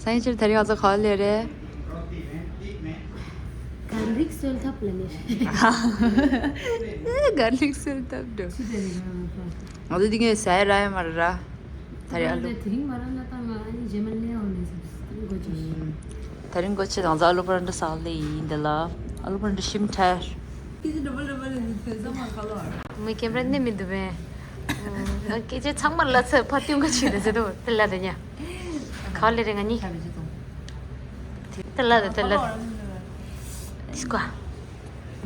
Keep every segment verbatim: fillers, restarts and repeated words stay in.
ད་ཡིན་ཕྱིར་དེ་རིང་ང་ཚོ་ག་པར་སླེབས་རེད། གར་ལིག་སོལ་ཐབ་ལ་ནི། གར་ལིག་སོལ་ཐབ་འགྲོ། ཆི་དེ་རེད་ང་ཚོ། ང་ཚོ་འདི་གའི་ཟ་ཡ་ར་ཡ་མ་ར་ར། ད་རེས་ཨ་ལུ། དེ་རིང་མ་ར་ལ་ད་ང་ཨ་ནི་རྗེས་མ་སླེབས་འོང་ནས་སོང་སྟེ་འགོ་ཅིག་ད་རིང་འགོ་ཆེ་ང་ཚོ་ཨ་ལུ་པ་ར་འདྲ་ཟ་ལེ་ཡིན་འདི་ལ། ཨ་ལུ་པ་ར་འདྲ་ཞིམ་ཁྲ། སྐད་ཆ་འདྲ་པོ་འདྲ་པོ་ལ་ནི་དོན་ཚང་མ་ག་ལ། མི་ཀེམ་ར་ནི་མི་འདུག་པས། ང་སྐད་ཆ་ཚང་མ་ལ་ཚ་ཕ་ཏུང་ག་ཆི་ནས་ཟེར་དོ་དེ་ལ་རེ་ཉ། ག་ལེ་རེ་ང་ནི། དེ་ལ་རེ་དེ་ལ་རེ། སྐུ།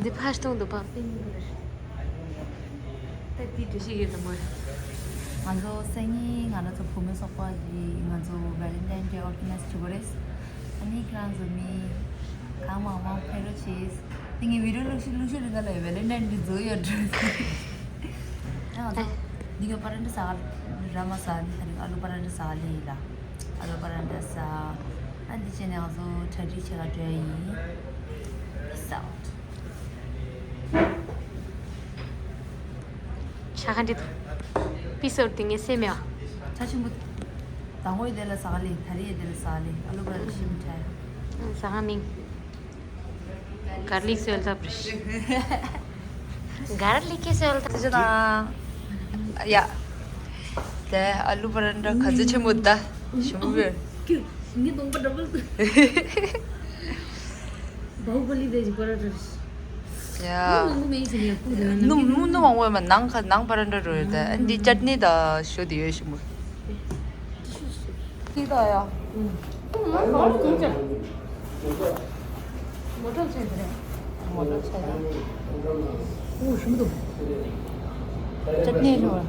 འདི་ཕར་སྟོང་དུ་ཕར་པིན་རེ། ད་དེ་འདྲ་ཞིག་ཡོད་དམ་མོ། ང་ཚོ་སང་ཉིན་ང་རང་ཚོ་བུ་མོའི་ཚོགས་པ་གིས་ང་ཚོ་Valentine Day organize བྱེད་པ་རེད། ཨ་ནི་ཁྱེད་རང་ཚོ་མི་གང་མང་མང་ཕེབས་རོགས་བྱེད། དེ་ངས་video བླུགས་ཤིག་བླུགས་ཤིག་རིང་ག་ལ་Valentine Day བཟོ་ཡོད་འགྲོ། ཨ་ང་ཚོ་འདི་ག་པ་ར་འདྲ་ཟ་ག་ར་མ་ཟ་ནི་ད་རིང་ཨ་ལུ་པ་ར་འདྲ་ཟ་ལེ་ཡིན་ལ། ཨ་ལུ་པ་ར་འདྲ་ཟ། ཨ་འདི་བྱས་ནས་ང་ཚོ་གྲ་སྒྲིག་བྱེད་ག་འགྲོ་ཡ་ཡིན། Peace out. ཤ་ཁ་འདི་དུ། པི་སོར་དེ་ངས་སེམས་ཡ། ཆ་ཆེན་པོ། དང་པོ་ཡི་དེ་ལ་ཟ་ག་ལེ་ད་རེས་ཡི་དེ་ལ་ཟ་ག་ལེ་ཨ་ལུ་པ་ར་ཤི་མི་ཁྲ། ཟ་ག་མིང་། གར་ལིག་སོལ་ཐབ་རེད། གར་ལིག་གི་སོལ་ཐབ། ཅི་དང་། ཡ། དེ་ཨ་ལུ་པ་ར་འདྲ་ག་ཚོད་ཆེན་པོ་ད། ཞིམ་པོ་རེད། ངའི་གདོང་པ་འདྲ་པོ། བའུ་བ་ལི་དེ་ཅིག་པ་ར་འདྲ། ཡ། ནུ་མང་པོ་མེད་ཟེར་ཡ་ཁུ་དེ་ནུ་ནུ་མང་པོ་མ་ནང་ཁ་ནང་པ་ར་འདྲ་རོ་ཡོད་ད། ཨ་འདི་ཅད་ནི་ད་ཞོ་དེ་ཡོད་ཞིམ་པོ། ཏི་ཏ་ཡ། ཨུ། ཁོ་ང་ཁ་ཁོང་ཅག་མོ་ཊ་ཆེན་པོ་རེད། མོ་ཊ་ཆེན་པོ། ཨུ་ཞིམ་པོ་འདུག་ཅད་ནི་ལོ། ཨུམ།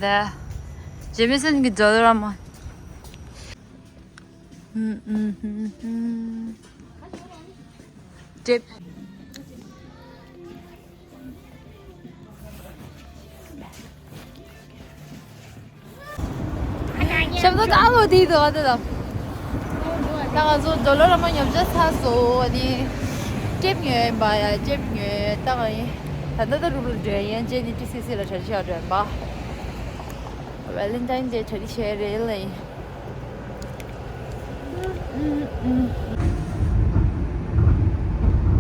ད་ཇེ་མི་སན་གྱི་ཛོ་ར་མ། ཏྲིབ། ཞབས་ཏོག་ཨ་ལོ་དེའི་དུ་ཨ་ཏི་དང་། ད་ང་ཚོ་ཌོ་ལར་ར་མ་ཉོ་ཆ་ཚར་སོང་། ཨ་ནི་ཊིབ་ཉོས་ཡིན་པ་ཡ། ཊིབ་ཉོས་ད་ང་ཡིན། ད་ལྟ་ད་རུབ་ལ་འགྲོ་ཡིན། རྗེས་ནི་ཊི་སི་སི་ལ་གྲ་སྒྲིག་བྱ་འགྲོ་ཡིན་པ། Valentine Day གྲ་སྒྲིག་བྱས་རེད་ལ་ཡིན།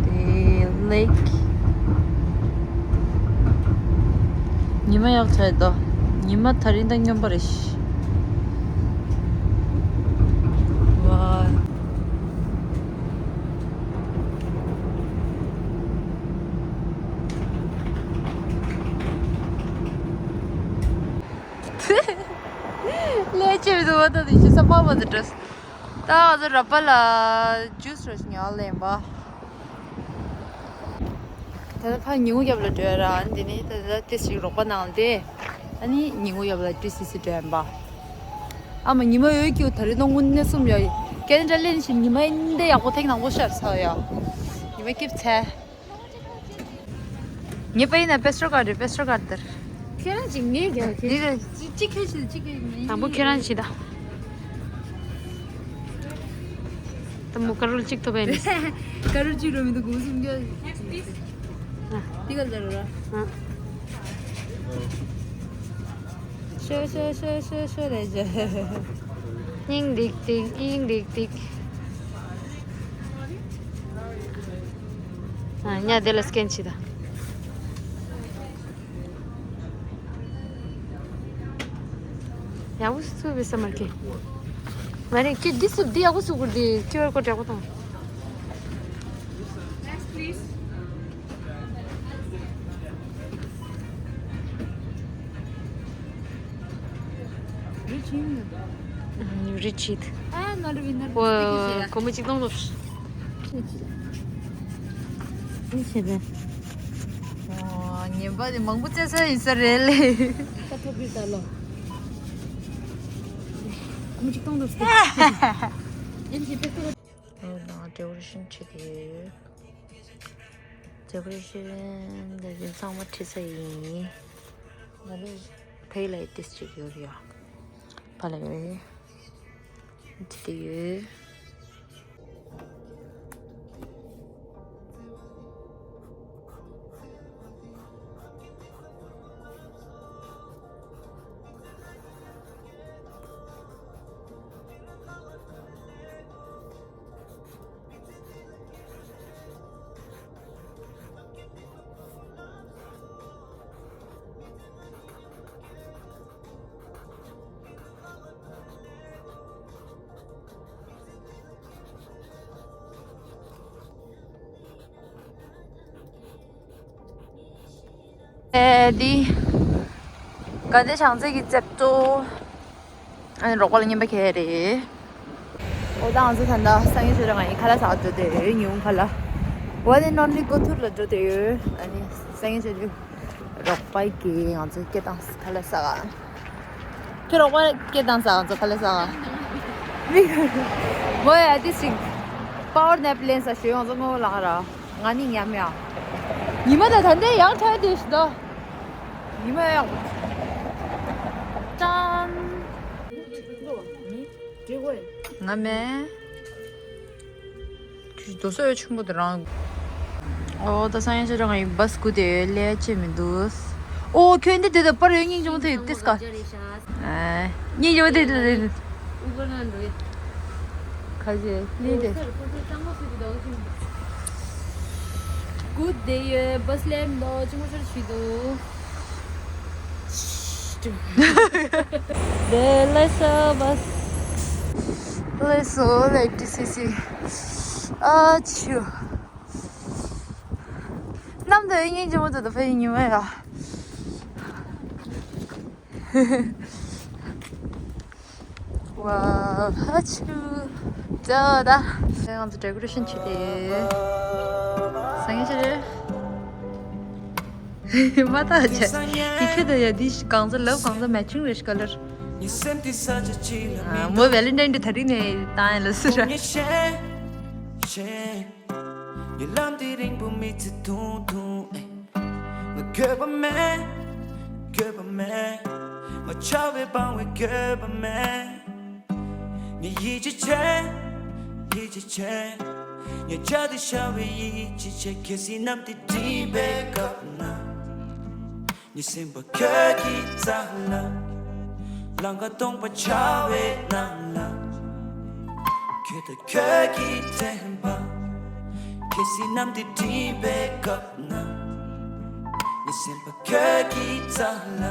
དེ་ལེགས། ཉི་མ་ཡག་ཆགས་འདུག་ཉི་མ་ད་རིང་ད་སྨྱོན་པ་རེད་ཤག་ཝའི། ལས་བྱེད་པའི་འདུག་བ་ད་དེ་ཤི་ས་པ་བ་དེ་འདྲ། ད་ང་ཚོ་ར་པ་ལ་ཇུས་རེ་ཞིག་ཉོ་ལེན་པ། ད་ལྟ་ཕ་ཉིན་གུང་རྒྱབ་ལ་འགྲོ་ཡ་ར། ཨ་ནི་དེ་ནས་ད་ལྟ་ཏི་ཞིག་རོགས་པ་གནང་སྟེ། ཨ་ནི་ཉིན་གུང་རྒྱབ་ལ་ཏི་སི་སི་འགྲོ་ཡ་ཡིན་པ། ཨ་མ་ཉི་མ་འོད་ཀྱི་ད་རེས་ནང་དངོས་གནས་གསུམ་ཡ། ཀེ་ན་ཌ་ལེན་བཞིན་ཉི་མ་འདི་ཡག་པོ་ཐེངས་དང་པོ་ཤར་ཚར་ཡ། ཉི་མ་སྐྱིད་ཚར། ངའི་པ་ཡིན་ན་པེ་སི་ཊོ་ཀར་རེད། པེ་སི་ཊོ་ཀར་དེར། ཁྱེད་རང་གཅིག་ངས་རྒྱག་ཁྱེད། འདི་རེད། གཅིག་གཅིག་ཁྱོད་བྱེད། གཅིག་ངས། དང་པོ་ཁྱོད་རང་བྱེད་ད། ད་མོ་ཀ་རོལ་གཅིག་ཐོབ་པ་ཡིན། ཀ་རོལ་གཅིག་རོ་མི་འདུག་གོང་སུམ་རྒྱ། འདི་ག་ལ་རོ་ར། ཨ། ཤོ་ཤོ་ཤོ་ཤོ་ཤོ་རེད་ཇ། སྙིང་ལྡིག་ལྡིག་སྙིང་ལྡིག་ལྡིག་ཨ་ཉ་དེ་ལ་སི་ཀེན་བྱེད་ད། ཡག་པོ་ཚུགས་པའི་ས་མར་ཁེ། མ་རེད་ཁྱེད་འདི་སུ་འདི་ཡག་པོ་ཚུགས་དགོས། འདི་ཁྱི་ཨར་ཀོ་ཌི་ཡག་པོ་བཏང་། རི་ཆིད། ཨ་ན་རི་བི་ན་རི། ཨོ་སྒོར་མོ་གཅིག་སྟོང་ལོབས། ཨོ་ངན་པ་དེ་མང་པོ་བཙལ་ས་ཡིན་ས་རེད་ལེ། ཁ་ཐོབ་པའི་ད་ལོ། སྒོར་མོ་གཅིག་སྟོང་ལོབས། ཨེམ་ཆི་པེ་ཏོ། ཨོ་ན་ཌེ་ཀོ་རེ་ཤན་བྱེད་ཀྱི་ཡོད། ཌེ་ཀོ་རེ་ཤན་འདི་ཚང་མ་བྲིས་ས་ཡིན། ང་ལོ། Pay like this ཅིག་ཡོད་རེད་ཡ། ཕ་ལ་ཡོད་རེད། འདི་དེ་ཡོད། ཨེ་འདི། དགའ་ལྡན་བྱང་རྩེ་གི་རྩེ་ཏོ། ཨ་ནི་རོགས་པ་ལ་རྔན་པ་ཁྱེར་རེད། འོ་ད་ང་ཚོ་ད་ལྟ་སང་ཉིན་ཆུ་ར་ང་ཡི་ཁ་ལག་ཟ་འགྲོ་དེ་ཡོད། ཉི་འོང་ཁ་ལག། འོ་དེ་ནོར་ནི་ཀོ་ཐུར་ལ་འགྲོ་དེ་ཡོད། ཨ་ནི་སང་ཉིན་ཆུ་ར་རོགས་པ་གི་ང་ཚོ་སྐད་བཏང་ཁ་ལག་ཟ་ག་ཁྱོད་རོགས་པ་སྐད་བཏང་ཟ་ང་ཚོ་ཁ་ལག་ཟ་ག་མི་མོ་ཡ་དེ་ཞིག་པ་ཝར་ནེབ་ལེན་ས་ཞོད་ང་ཚོ་ངོ་ལ་ར། ང་ནི་ཉམས་ཡ། ཉི་མ་དང་ད་ལྟའི་ཡང་ཐོན་དེ་ཞིག་ད། ཉི་མ་ཡག་པོ། ཅང་། ང་མེད། ཁྱོད་རྡོ་སོལ་ཆེན་པོ་དེ་རང་། ཨོ་ད་སང་ཉིན་ཆུ་ར་ང་ཡི་བྷ་སི་སྒུག་དེ་ལས་བྱེད་མི་འདུག་ཨོ་ཁྱོད་འདི་དེ་ད་པར་ཡོད་སྙིང་རྗེ་མོ་དེ་ཡོད་དེ་སྐ། སྙིང་རྗེ་མོ་དེ་དེ་དེ། ཁ་ཞེ་ལི་དེ། སྒུག་དེ་ཡོད་བྷ་སི་ལེན་དོ་ཅི་མོ་ཤར་ཞུས་དོ། དེ་ལས་སོ་བྷ་སི། ལས་སོ་ལས་ཏི་སི་སི། ཨ་ཆུ། ནམ་དུ་སྙིང་རྗེ་མོ་དུ་དུ་ཕེ་ཉི་མ་ཡ། ཝའོ་ཧ་ཆུ། ཙོ་ད། ང་ཚོ་ཌེ་ཀོ་རེ་ཤན་བྱེད་དེ། སང་ཉིན་ཆུ་རེད། མ་ཐག་ཆ། དེ་ཁྱོད་དང་ཡ་དེ་གང་ཚོ་ལབ་གང་ཚོ་མེ་ཆིང་རེད་ཤི་ཀ་ལར། མོ་ཝེ་ལེན་ཊའིན་ཌེ་ད་རིང་ནས་བཏང་ཡ་ལ་སུ་ར། ཉི་ལམ་འདི་རིང་པོ་མི་ཚེ་ཐུང་ཐུང་ཨེ། ང་འགྱོད་པ་མེད། འགྱོད་པ་མེད། ང་ཆ་བའི་བང་བའི་འགྱོད་པ་མེད། ངས་ཡིད་ཆེས་བྱེད། ཡིད་ཆེས་བྱེད། ངས་བྱ་དེ་ཤ་བའི་ཡིད་ཆེས་བྱེད། ཁྱེད་སྲིད་གནམ་དེ་འགྲིམ་པའི་སྐབས་ན། ངའི་སེམས་པ་ཁྱོད་ཀྱི་རྩ་ལ། ལང་ཀ་སྟོང་པ་ཆགས་པའི་ནང་ལ། ཁྱོད་དང་ཁྱོད་ཀྱི་དྲན་པ། ཁྱེད་སྲིད་གནམ་དེ་འགྲིམ་པའི་སྐབས་ན། ངའི་སེམས་པ་ཁྱོད་ཀྱི་རྩ་ལ།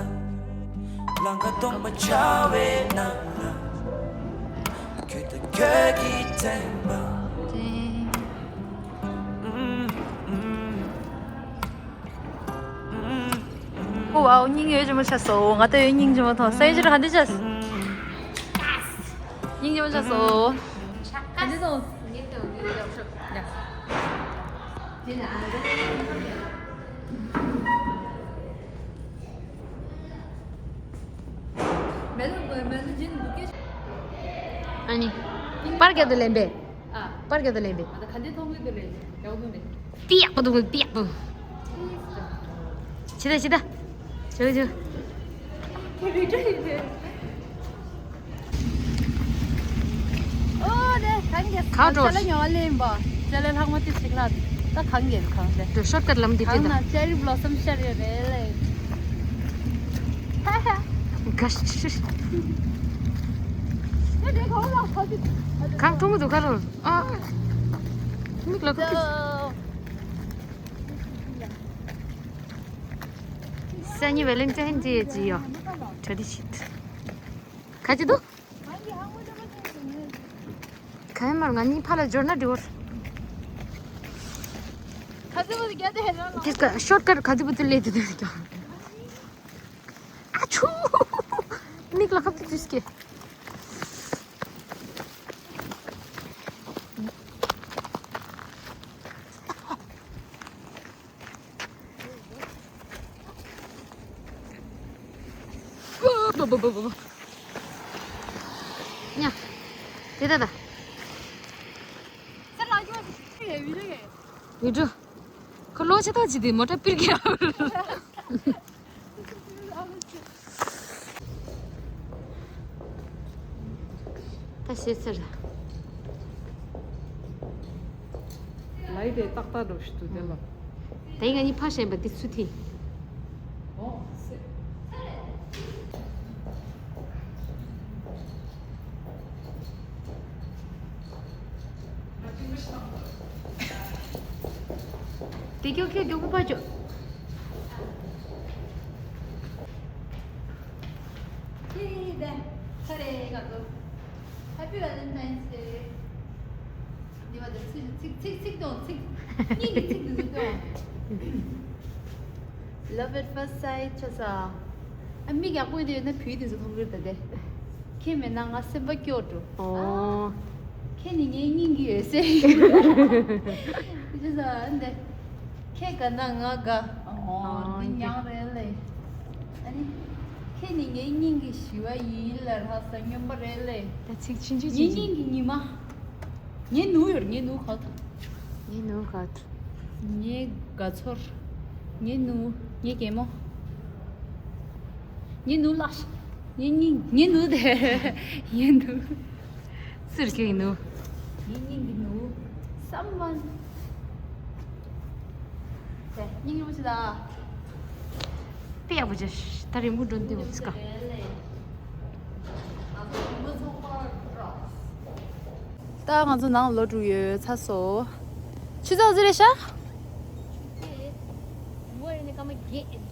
ལང་ཀ་སྟོང་པ་ཆགས་པའི་ནང་ལ། ཁྱོད་དང་ཁྱོད་ཀྱི་དྲན་པ། ཨོ་ཝའོ། སྙིང་རྗེ་མོ་ཆགས་སོང་། ང་ད་ཡོད་སྙིང་རྗེ་མོ་མཐོང་། སང་ཉིན་ཆུ་ར་ག་འདྲ་ཆགས། སྙིང་རྗེ་མོ་ཆགས་སོང་། ག་འདྲ་སོང་། ཨ་ནི། པར་རྒྱབ་ཏུ་ལེན་པས། པར་རྒྱབ་ཏུ་ལེན་པས། ཨ། ད་ག་འདྲ་མཐོང་གི་འདུག་ལེན། ཡག་པོ་འདུག་ལེན། པི་ཡག་པོ་འདུག་པི་ཡག་པོ། ཕྱི་ད་ཕྱི་ད། ཇོ་ཇོ། ཨོ་རེད། གང་གི་གང་འགྲོ། ཅ་ལག་ཉོ་བ་ལེན་པ། ཅ་ལག་ལྷག་མ་དེ་ཞིག་ལ། ད་གང་གི་གང་རེད། དེ་ཤོར་ཀ་ཊི་ལམ་དེ་གང་ན་ཅེ་རི་བྷི་ལོ་སམ་ཤར་ཡོད་རེད་ལེ། ག་ཤི། ད་དེ་གང་ལ་ཁ་དེ། གང་གྲོང་མི་འདུག་ག་རོ། ཨ། མིག་ལ་ཁུག་ཏུ། སང་ཉིན་ཝེ་ལིང་ཊོན་ཌེ་ཡི་ཡོད། གྲ་སྒྲིག་བྱེད། ག་ཅི་འདུག་ག་ཡ་མར་ང་གཉིས་ཕར་ལ་འབྱོར་ན་འགྲིག་གོ། ག་ཚོད་བུ་རྒྱ་དེ་ཧེ་རང་ལ། དེ་ཀ་ཤོར་ཀ་ཊི་ག་ཚོད་བུ་དེ་ལས་དེ་དེ་རྒྱ། ཨ་ཆུ། མིག་ལ་ཁབ་ཏུ་དུས་ཀྱི། ཉ། དེ་ད་ད། བི་ཌིའོ། ཁོ་ལོ་ཆེ་ཐག་ཅི་དེ་མོ་ཊ་པིར་གི་ཡ། ད་ཤེས་ཚར། ལའི་དེ་ཏག་ཏག་འགྲོ་ཞིག་ཏུ་དེ་ལ། དེ་ང་གཉིས་ཕ་ཞན་པ་འདི་ཚུ་ཐི། ཨོ་སེ། དེ་ཀྱོ་ཁེ་ཀྱོ་ཀུ་པ་ཅོ། ཁེ་དེ་ཁ་རེ་ག་ཏོ། Happy Valentine's Day. འདི་བ་དེ་ཚིག་ཚིག་ཚིག་ཚིག་དང་ཚིག་གཉིས་ཀྱི་ཚིག་དེ་ཚོ་དང་། Love at first sight ཆ་ས། ཨ་མིག་ཡག་པོ་དེ་ཡོད་ན་བུའི་དེ་ཚོ་མཐོང་གི་རེད་ད་དེ། ཁྱེད་མེད་ན་ང་སེམས་པ་སྐྱོ་འགྲོ། ཨོ། ཁྱེད་ནི་ངའི་སྙིང་གི་འོད་ཟེར། དེ་ཚོ་ཨ་འདི། ཁྱེད་དགའ་ན་ང་དགའ། ཨོ་ཨོ་འདི་མྱང་རེད་ལེ། ཨ་ནི། ཁྱེད་ནི་ངའི་སྙིང་གི་ཞི་བ་ཡིན་ལ་ར་ས་སྨྱོན་པ་རེད་ལེ། ད་ཚིག་ཆུང་ཆུང་ངའི་ཆུང་ཆུང་། སྙིང་གི་ཉི་མ། ངའི་ནུ་ཡོད་ངའི་ནུ་ག་ཐུ། ངའི་ནུ་ག་ཐུ། ངའི་དགའ་ཚོར། ངའི་ནུ། ངའི་གད་མོ། ངའི་ནུ་ལགས། ངའི་སྙིང་ངའི་ནུ་དེ། ངའི་ནུ། སུར་ཁྱེད་ནུ། ངའི་སྙིང་གི་ནུ། Someone། དེ་སྙིང་རུས་ཆེ་ད། དཔེ་ཡག་པོ་བྱས། ད་རིང་མོ་འགྲོ་འདི་འོ་ཙི་ཀ། ད་ང་ཚོ་ནང་ལོག་འགྲོ་ཡོད་ཚར་སོང་། ཆུ་ཚོད་ཟིག་རེད་ཤག་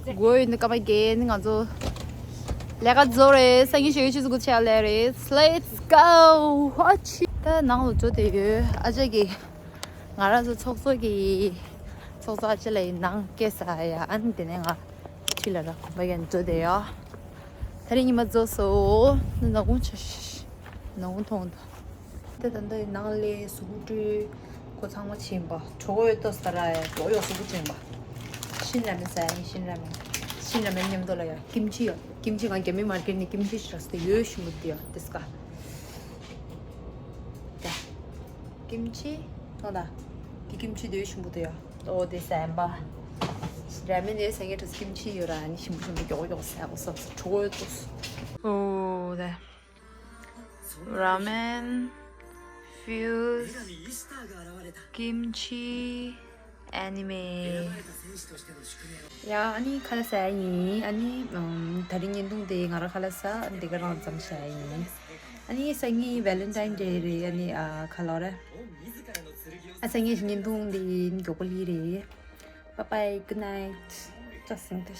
སྒོ་ཡོད་ནི་སྐར་མ་བརྒྱད་ནི་ང་ཚོ་ལས་ཀ་རྫོགས་རེད། སང་ཉིན་ཞོགས་ཀྱི་ཆུ་ཚོད་དགུ་ཆ་ལས་རེད། Let's go ཨ་ཆི། ད་ནང་ལོག་འགྲོ་བསྡད་ཡོད། ཨ་ཅག་གིས་ང་རང་ཚོ་ཚོགས་གཙོ་གི་ཚོགས་གཙོ་ཨ་ཅག་ལ་ཡི་ནང་སྐད་ཟ་ཡ། ཨ་ནི་དེ་ནས་ང་ཁྲིད་ལ་ར་གོམ་པ་ཡན་འགྲོ་བསྡད་ཡོད། ད་རིང་ཉི་མ་རྫོགས་སོང་། ནི་ནག་ཁུང་ཆ་ཤ་ནག་ཁུང་མཐོང་དང་། དེ་ད་ལྟ་ནང་ལས་གཟུགས་པོ་བཀྲུས། ཁོ་ཚང་མ་ཕྱིན་པ། གྲོགས་ཡོད་ཏོ་ས་ར་ཡ་གྲོགས་ཡོད་གཟུགས་པོ་ཕྱིན་པ། ཤིན་ར་མེན་ཟ་ཡ་ཡིན། ཤིན་ར་མེན། ཤིན་ར་མེན་མཉམ་དུ་ལ་ཡ་ཀིམ་ཆི་ཡོད། ཀིམ་ཆི་ང་རྒྱ་མི་མར་ཀེཊ་ནས་ཀིམ་ཆི་ཞིག་རག་སྟེ་ཡོད་ཞུ་མི་དེ་ཡ་དེ་སྐ། ཀིམ་ཆི་ཐོང་ད། དེ་ཀིམ་ཆི་དེ་ཡོད་ཞུ་མི་དེ་ཡ། ཨོ་དེ་ཟ་ཡ་པ། ར་མེན་ནས་ཟ་ངེ་ཁྲ་ཀིམ་ཆི་ཡོད་ར་ནི་ཞིམ་པོ་ཞིམ་པོ་མགྱོགས་མགྱོགས་ཟ་གོ་ས་གྲོགས་ཡོད་ཏོ་ས། ཨོ་དེ། ར་མེན། ཕིའུ་ཟི། ཀིམ་ཆི། ཨེ་ནི་མེ། ཡ་ཨ་ནི་ཁ་ལག་ཟ་ཡ་ཡིན། ཨ་ནི་ཨམ་ད་རིང་བརྙན་ཐུང་དེ་ང་རང་ཁ་ལག་ཟ་འདི་ག་རང་ཙམ་བྱ་ཡ་ཡིན། ཨ་ནི་སང་ཉིན་ཝེ་ལེན་ཊའིན་ཌེ་རེད། ཨ་ནི་ཨ་ཁ་ལོ་རེད། ཨ་སང་ཉིན་བརྙན་ཐུང་འདི་མགྱོགས་པོ་ལི་རེད། Bye bye, good night. ཅག་སེང་ཏེ།